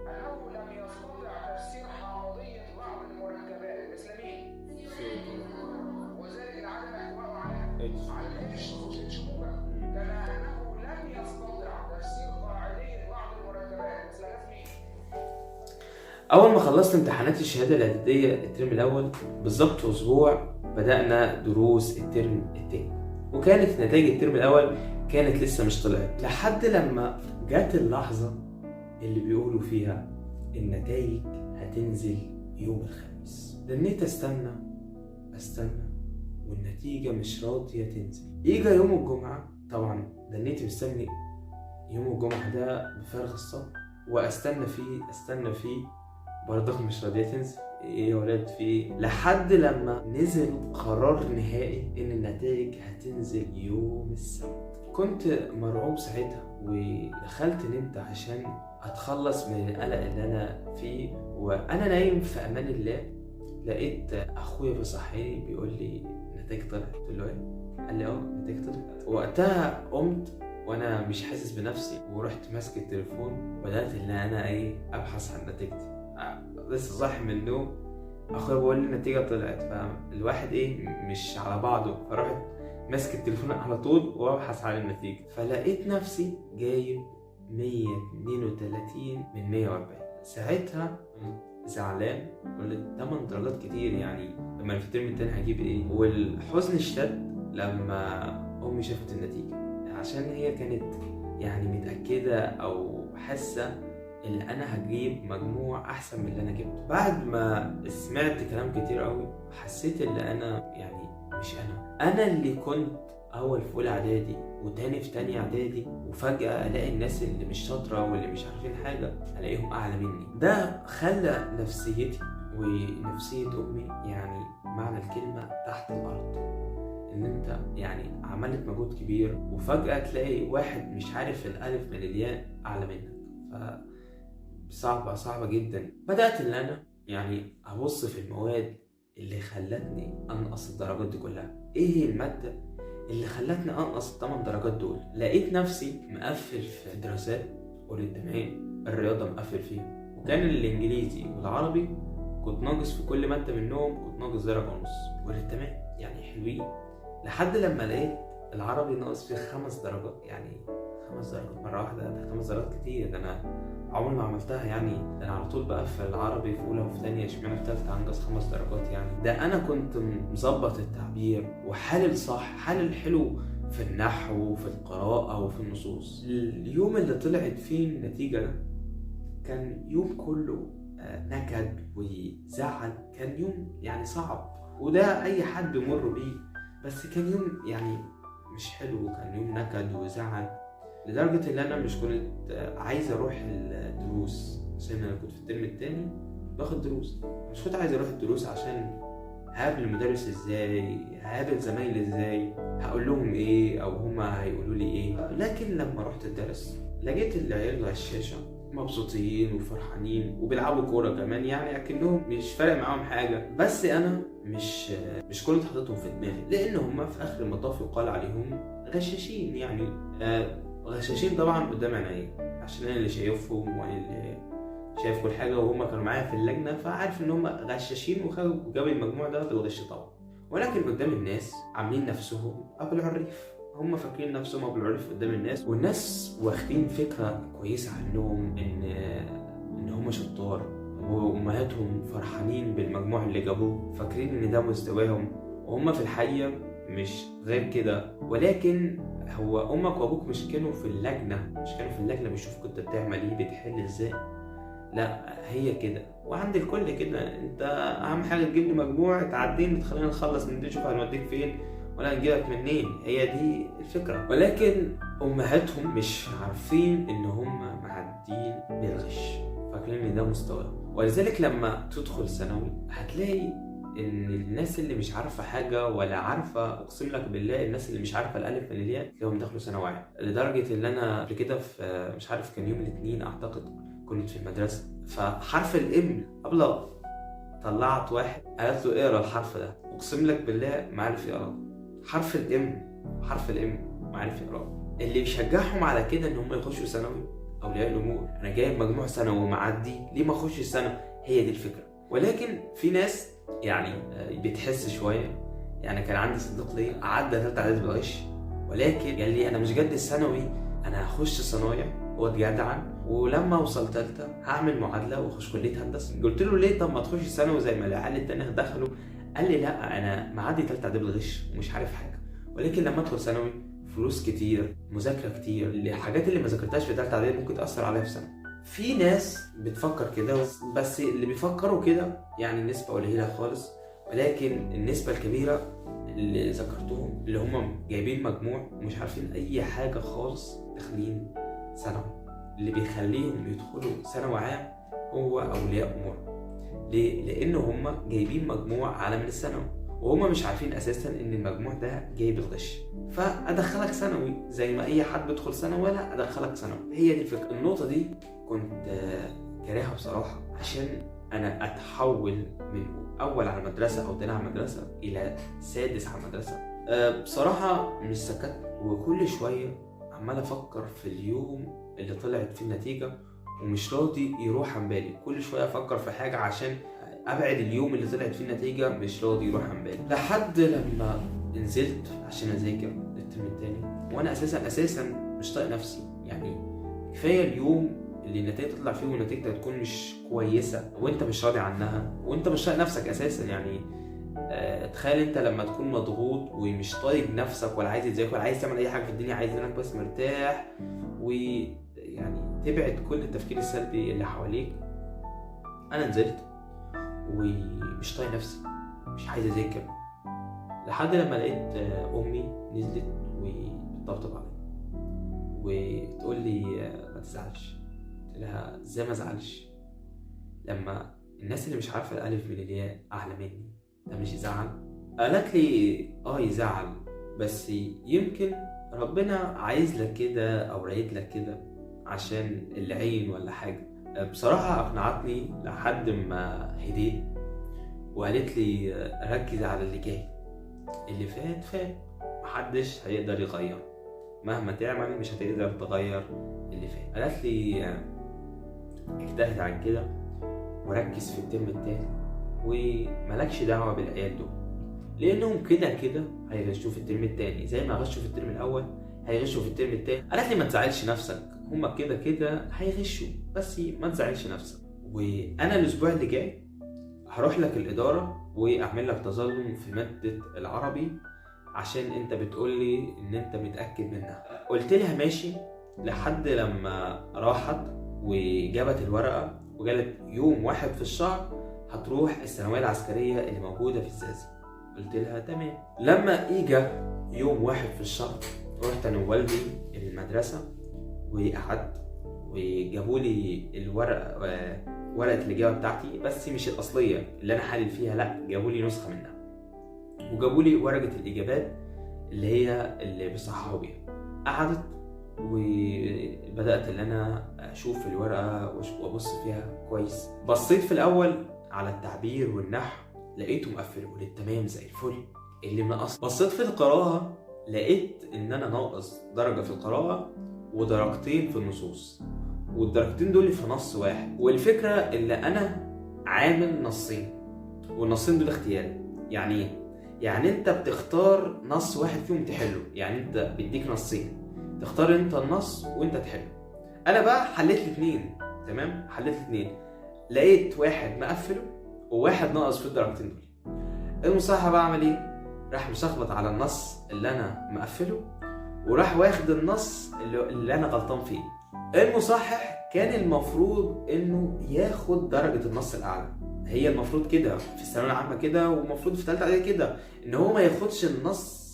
أنه لم يستطع تفسير حامضية بعض المركبات مثل مين؟ وذلك لعدم احتوائه على ال H H موجب، كما أنه لم يستطع تفسير قاعدية بعض المركبات مثل غاز مين؟ أول ما خلصت امتحانات الشهادة الإعدادية الترم الأول بالظبط أسبوع بدأنا دروس الترم التاني، وكانت نتائج الترم الأول كانت لسه مش طلعت، لحد لما جت اللحظة اللي بيقولوا فيها النتائج هتنزل يوم الخميس. دنيت استنى استنى والنتيجة مش راضية تنزل. يجي يوم الجمعة، طبعا دنيت مستني يوم الجمعة ده بفارغ الصبر، واستنى فيه استنى فيه برضه مش راضية تنزل. ايه يا ولاد في ايه؟ لحد لما نزل قرار نهائي ان النتائج هتنزل يوم السبت. كنت مرعوب ساعتها ودخلت نمت عشان اتخلص من القلق اللي انا فيه. وانا نايم في امان الله لقيت اخويا بيصحيني بيقول لي النتائج طلعت. قلت له ايه؟ قال لي اه النتائج طلعت. وقتها قمت وانا مش حاسس بنفسي ورحت ماسك التليفون وبدات ان انا ايه ابحث عن نتيجتي. لسه صاحي من النوم اخويا بيقول لي النتيجة طلعت، فالواحد ايه مش على بعضه، فرحت ماسك التليفون على طول وابحث عن النتيجة، فلقيت نفسي جايب 132 من 140. ساعتها زعلان، قلت 8 درجات كتير، يعني لما في الترم التاني هجيب ايه؟ والحزن اشتد لما امي شافت النتيجة، عشان هي كانت يعني متاكدة او حاسه ان انا هجيب مجموع احسن من اللي انا جبته. بعد ما سمعت كلام كتير قوي حسيت ان انا يعني مش انا اللي كنت اول في اولى اعدادي وتاني في تانية اعدادي، وفجأة الاقي الناس اللي مش شاطرة واللي مش عارفين حاجة الاقيهم اعلى مني. ده خلى نفسيتي ونفسية امي يعني معنى الكلمة تحت الارض، ان انت يعني عملت مجهود كبير وفجأة تلاقي واحد مش عارف الالف من الياء اعلى منك، ف صعبة صعبة جدا. بدأت ان انا يعني ابص في المواد اللي خلتني انقص الدرجات دي كلها، ايه المادة اللي خلتني انقص ال8 درجات دول؟ لقيت نفسي مقفل في الدراسات، قلت تمام، الرياضة مقفل فيها، وكان الانجليزي والعربي كنت ناقص في كل مادة منهم، كنت ناقص 1.5 درجة، قلت تمام يعني حلوين. لحد لما لقيت العربي ناقص فيه 5 درجات، يعني 5 درجات مرة واحدة، ده 5 درجات كتير، ده أنا عمري ما عملتها يعني، ده أنا على طول بقى في العربي في أولى وفي تانية، اشمعنى في تالتة هنقص 5 درجات يعني؟ ده أنا كنت مظبط التعبير وحالل صح، حالل حلو في النحو وفي القراءة وفي النصوص. اليوم اللي طلعت فيه النتيجة ده كان يوم كله نكد وزعل، كان يوم يعني صعب، وده أي حد بيمر بيه، بس كان يوم يعني مش حلو، كان يوم نكد وزعل لدرجة ان انا مش كنت عايز اروح الدروس، عشان انا كنت في الترم التاني باخد دروس، مش كنت عايز اروح الدروس عشان هقابل المدرس ازاي، هقابل زمايلي ازاي، هقول لهم ايه او هما هيقولوا لي ايه. لكن لما رحت الدرس لقيت العيال على الشاشة مبسوطين وفرحانين وبيلعبوا كورة كمان، يعني اكنهم مش فارق معاهم حاجة، بس انا مش كنت حاططهم في دماغي، لان هما في اخر المطاف يقال عليهم غشاشين، يعني غشاشين طبعا قدام عينيا عشان انا اللي شايفهم وانا اللي شايف كل حاجة، وهم كانوا معايا في اللجنة فعارف ان هم غشاشين وجابوا المجموع ده بالغش طبعا. ولكن قدام الناس عاملين نفسهم ابو العريف، هم فاكرين نفسهم ابو العريف قدام الناس، والناس واخدين فكرة كويسة عنهم ان هم شطار، وامهاتهم فرحانين بالمجموع اللي جابوه، فاكرين ان ده مستواهم، وهم في الحقيقة مش غير كده. ولكن هو امك وابوك مش كانوا في اللجنة، مش كانوا في اللجنة بيشوفوا كنت بتعمل ايه، بتحل ازاي، لا هي كده وعند الكل كده، انت اهم حاجة تجيب لي مجموع تعديني تخلينا نخلص من دي، نشوف هنوديك فين ولا هنجيبك منين، هي دي الفكرة. ولكن امهاتهم مش عارفين ان هم معدين بالغش، فاكرين ان ده مستواهم. ولذلك لما تدخل ثانوي هتلاقي ان الناس اللي مش عارفه حاجة ولا عارفه، اقسم لك بالله الناس اللي مش عارفه الالف من الياء تلاقيهم دخلوا ثانوي عام. لدرجة ان انا قبل كده في مش عارف كان يوم الاثنين اعتقد كنت في المدرسة، فحرف الام قبل طلعت واحد قالت له اقرا الحرف ده، اقسم لك بالله ما عارف يقرا حرف ال M، حرف ال M ما عارف يقراه. اللي بيشجعهم على كده ان هم يخشوا ثانوي اولياء الامور، انا جايب مجموع ثانوي ومعدي، ليه ما اخش الثانوي؟ هي دي الفكرة. ولكن في ناس يعني بتحس شوية. يعني كان عندي صديق لي عدى ثالثة اعدادي بالغش، ولكن قال لي انا مش جد الثانوي، انا هخش صنايع واتجدعن، ولما اوصل ثالثة هعمل معادلة واخش كليه هندسة. قلت له ليه؟ طب ما تخش ثانوي زي ما العيال التانية دخلوا. قال لي لا، انا معدي ثالثة اعدادي بالغش ومش عارف حاجة، ولكن لما ادخل ثانوي فلوس كتير، مذاكرة كتير، الحاجات اللي ما ذاكرتهاش في ثالثة اعدادي ممكن تاثر عليا في ثانوي. في ناس بتفكر كده، بس اللي بيفكروا كده يعني نسبه قليله خالص، ولكن النسبة الكبيرة اللي ذكرتهم اللي هم جايبين مجموع ومش عارفين اي حاجة خالص داخلين ثانوي. اللي بيخليهم يدخلوا ثانوي عام هو اولياء امورهم. ليه؟ لان هم جايبين مجموع اعلى من الثانوي، وهم مش عارفين اساسا ان المجموع ده جايب الغش. فادخلك ثانوي زي ما اي حد بيدخل ثانوي، ولا ادخلك ثانوي. هي دي الفكرة. النقطة دي كنت كارهها بصراحة، عشان انا اتحول من اول على المدرسة او تاني على المدرسة الى سادس على المدرسة. بصراحة مش سكت، وكل شوية عمال افكر في اليوم اللي طلعت فيه النتيجة ومش راضي يروح عن بالي. كل شوية افكر في حاجة عشان ابعد اليوم اللي طلعت فيه النتيجة، مش راضي يروح عن بالي، لحد لما نزلت عشان اذاكر الترم التاني وانا اساسا مش طايق نفسي. يعني كفاية اليوم اللي النتيجة تطلع فيه والنتيجة تكون مش كويسة وانت مش راضي عنها وانت مش طايق نفسك اساسا. يعني تخيل انت لما تكون مضغوط ومش طايق نفسك ولا عايز تذاكر ولا عايز تعمل اي حاجة في الدنيا، عايز انك بس مرتاح ويعني تبعد كل التفكير السلبي اللي حواليك. انا نزلت ومش طايق نفسي، مش عايز اذاكر، لحد لما لقيت امي نزلت وبتطبطب عليا وتقول لي ما تزعلش. قلت لها ازاي ما ازعلش لما الناس اللي مش عارفه الالف من الياء اعلى مني؟ ده مش يزعل؟ قالت لي يزعل، بس يمكن ربنا عايز لك كده او رايد لك كده عشان العين ولا حاجة. بصراحة اقنعتني لحد ما هديت، وقالت لي ركز على اللي جاي، اللي فات فات، محدش هيقدر يغير، مهما تعمل مش هتقدر تغير اللي فات. قالت لي اجتهد عن كده وركز في الترم التاني وملكش دعوة بالعيال دول، لانهم كده كده هيغشوا في الترم التاني زي ما غشوا في الترم الاول هيغشوا في الترم التاني. قالت لي ما تزعلش نفسك، هما كده كده هيغشوا، بس ما تزعلش نفسك. وانا الاسبوع اللي جاي هروح لك الادارة واعمل لك تظلم في مادة العربي عشان انت بتقولي ان انت متاكد منها. قلت لها ماشي، لحد لما راحت وجابت الورقة وقالت يوم واحد في الشهر هتروح الثانوية العسكرية اللي موجودة في الزقازيق. قلت لها تمام. لما اجى يوم واحد في الشهر رحت انا ووالدي المدرسة وقعدت وجابوا لي الورقة، ورقة الاجابة بتاعتي، بس مش الاصلية اللي انا حالل فيها، لا جابوا لي نسخه منها، وجابوا لي ورقة الاجابات اللي هي اللي بيصححوا بيها. قعدت وبدات ان انا اشوف الورقة وابص فيها كويس. بصيت في الاول على التعبير والنحو، لقيته مقفل، وقلت تمام زي الفل، اللي ناقص. بصيت في القراءة لقيت ان انا ناقص درجه في القراءة ودرجتين في النصوص، والدرجتين دول في نص واحد. والفكرة اللي انا عامل نصين، والنصين دول اختياري. يعني ايه؟ يعني انت بتختار نص واحد فيهم تحله، يعني انت بيديك نصين تختار انت النص وانت تحله. انا بقى حليت الاثنين، تمام، حليت الاثنين، لقيت واحد مقفلة وواحد ناقص في الدرجتين دول. المصحح بقى عمل ايه؟ راح مشخبط على النص اللي انا مقفلة وراح واخد النص اللي انا غلطان فيه. المصحح كان المفروض انه ياخد درجة النص الاعلى، هي المفروض كده في الثانوية العامة كده، ومفروض في ثالثة اعدادي كده، ان هو ما ياخدش النص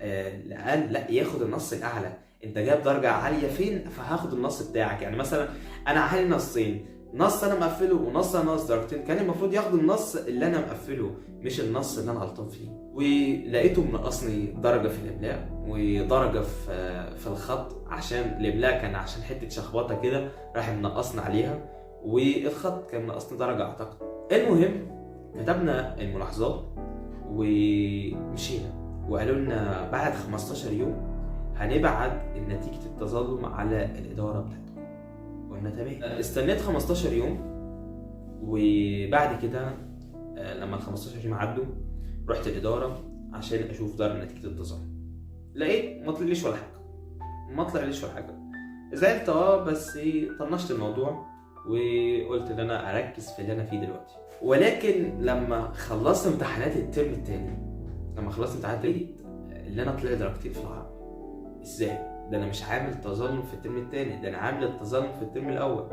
الاقل، لا ياخد النص الاعلى. انت جايب درجة عالية فين فهاخد النص بتاعك. يعني مثلا انا عالي نصين، نص انا مقفلة ونص انا ناقص درجتين، كان المفروض ياخد النص اللي انا مقفلة مش النص اللي انا غلطان فيه. ولقيته منقصني درجه في الاملاء ودرجة في الخط، عشان الاملاء كان عشان حتة شخبطه كده راح منقصنا عليها، والخط كان منقصني درجه اعتقد. المهم كتبنا الملاحظات ومشينا، وقالوا لنا بعد 15 يوم هنبعت نتيجة التظلم على الادارة بتاعتكم. قلنا تمام. استنيت 15 يوم، وبعد كده لما ال 15 يوم عدوا رحت الادارة عشان اشوف دار نتيجة التظلم. لقيت ما طلعليش ولا حاجة، ما طلعليش ولا حاجة. زعلت بس طنشت الموضوع وقلت ان انا اركز في اللي انا فيه دلوقتي. ولكن لما خلصت امتحانات الترم الثاني، لما خلصت امتحانات اللي انا طلع درجتين في العربي. ازاي؟ ده انا مش عامل تظلم في الترم الثاني، ده انا عامل التظلم في الترم الاول.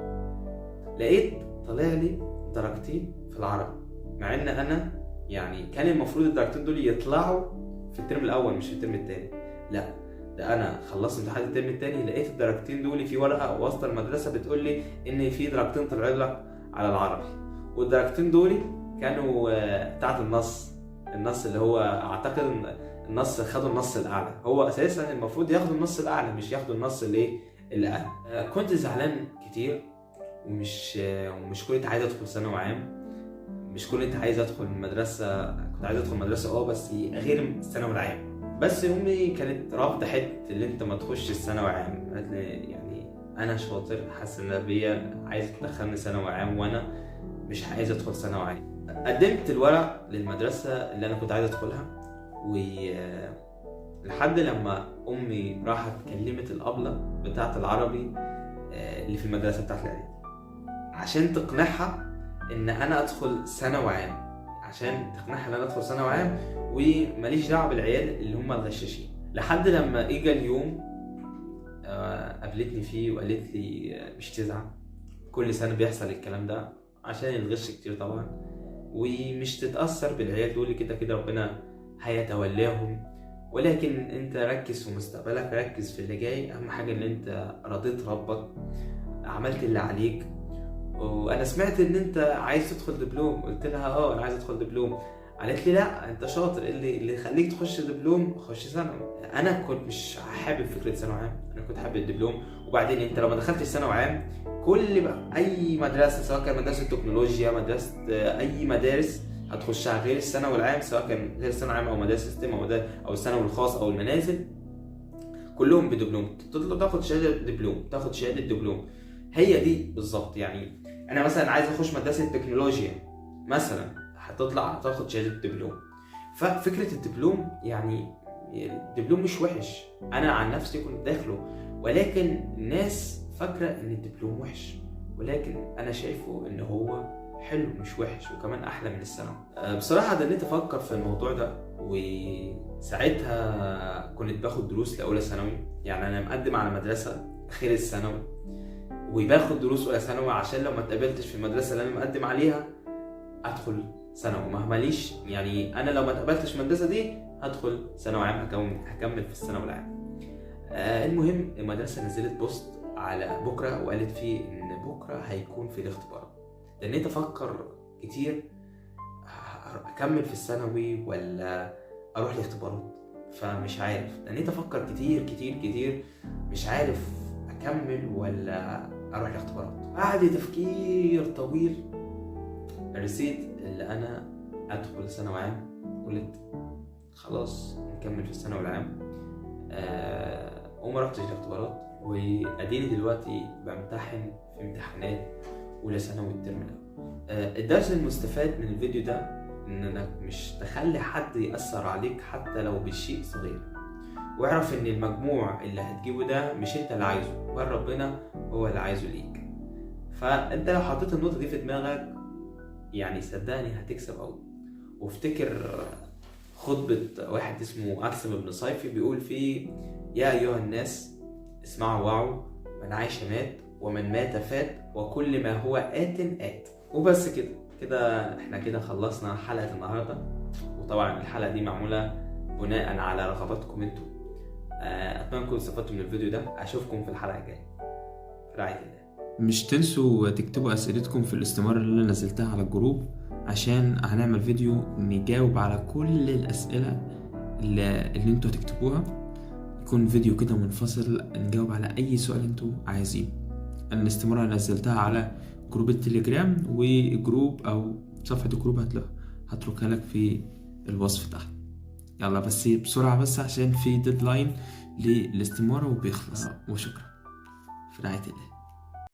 لقيت طلع لي درجتين في العربي، مع ان انا يعني كان المفروض الدرجتين دول يطلعوا في الترم الاول مش في الترم الثاني. لا، ده انا خلصت امتحان الترم الثاني لقيت الدرجتين دول في ورقة وسط المدرسة بتقول لي ان في درجتين طلعوا لك على العربي، والدرجتين دول كانوا بتاعت النص، النص اللي هو اعتقد النص خدوا النص الاعلى. هو اساسا المفروض ياخدوا النص الاعلى مش ياخدوا النص اللي الاقل. كنت زعلان كتير ومش كنت عايز ادخل ثانوي عام، مش كنت عايز ادخل المدرسة، كنت عايز ادخل مدرسه بس غير الثانوي العام. بس امي كانت رافضه حتة اللي انت ما تخش الثانوي عام. قالت لي يعني انا شاطر، حاسه ان بيا عايز تدخلني ثانوي عام وانا مش عايز ادخل ثانوي عام. قدمت الورق للمدرسة اللي انا كنت عايز ادخلها، ولحد لما امي راحت كلمت الابله بتاعه العربي اللي في المدرسة بتاعه الاعدادي عشان تقنعها ان انا ادخل ثانوي عام، عشان تقنعها ان انا ادخل ثانوي عام وماليش دعوه بالعيال اللي هم الغشاشين. لحد لما اجى اليوم قابلتني فيه وقالت لي مش تزعل، كل سنة بيحصل الكلام ده عشان الغش كتير طبعا، ومش تتاثر بالعيال دول، كده كده ربنا هيتولاهم، ولكن انت ركز في مستقبلك، ركز في اللي جاي، اهم حاجة ان انت رضيت ربك، عملت اللي عليك. وانا سمعت ان انت عايز تدخل دبلوم، قلت لها انا عايز ادخل دبلوم. قالت لي لا انت شاطر، اللي يخليك تخش دبلوم خش ثانوي. انا كنت مش حابب فكرة ثانوي عام، انا كنت حابب الدبلوم. وبعدين انت لو ما دخلتش ثانوي عام كل بقى اي مدرسه، سواء كان مدرسه تكنولوجيا، مدرسه اي مدارس هتخشها غير الثانوي العام، سواء كان غير الثانوي العام او مدارس STEM او الثانوي الخاص او المنازل، كلهم بدبلوم. تطلب تاخد شهادة دبلوم، تاخد شهادة دبلوم. هي دي بالظبط. يعني انا مثلا عايز اخش مدرسه تكنولوجيا مثلا، هتطلع تاخد شهادة دبلوم. ففكره الدبلوم يعني الدبلوم مش وحش، انا عن نفسي كنت داخله، ولكن الناس فاكره ان الدبلوم وحش، ولكن انا شايفه ان هو حلو مش وحش، وكمان احلى من الثانوي. بصراحة دنيت افكر في الموضوع ده، وساعتها كنت باخد دروس لاولى ثانوي. يعني انا مقدم على مدرسه غير الثانوي وباخد دروس اولى ثانوي عشان لو ما اتقبلتش في المدرسة اللي انا مقدم عليها ادخل ثانوي. ما ماليش يعني انا لو ما اتقبلتش في المدرسة دي هدخل ثانوي عام، هكمل في الثانوي العام. المهم المدرسة نزلت post على بكره وقالت فيه ان بكره هيكون في الاختبارات. لاني افكر كتير اكمل في الثانوي ولا اروح الاختبارات، فمش عارف. لاني افكر كتير كتير كتير، مش عارف اكمل ولا اروح الاختبارات. بعد تفكير طويل رسيت اللي انا ادخل ثانوي عام، قلت خلاص نكمل في الثانوي العام. وما رحتش الاختبارات، واديني دلوقتي بمتحن في امتحانات اولى ثانوي الترم الاول. الدرس المستفاد من الفيديو ده انك مش تخلي حد يأثر عليك حتى لو بشيء صغير، واعرف ان المجموع اللي هتجيبه ده مش انت اللي عايزه، بل ربنا هو اللي عايزه ليك. فانت لو حطيت النقطة دي في دماغك يعني صدقني هتكسب قوي. وافتكر خطبة واحد اسمه أكسم بن صيفي بيقول فيه: يا أيها الناس اسمعوا وعوا، من عاش مات ومن مات فات، وكل ما هو آت آت. وبس كده كده احنا كده خلصنا حلقة النهاردة. وطبعا الحلقة دي معمولة بناء على رغباتكم انتوا. اتمنى تكونوا استفدتوا من الفيديو ده. اشوفكم في الحلقة الجاية في رعاية الله. مش تنسوا تكتبوا اسئلتكم في الاستمارة اللي انا نزلتها على الجروب، عشان هنعمل فيديو نجاوب على كل الاسئلة اللي انتوا هتكتبوها. يكون فيديو كده منفصل نجاوب على اي سؤال انتوا عايزينه. الاستمارة نزلتها على جروب التليجرام، وجروب او صفحة الجروب هتركها لك في الوصف تحت. يلا بس بسرعة، بس عشان في deadline للاستمارة وبيخلص. وشكرا، في رعاية الله.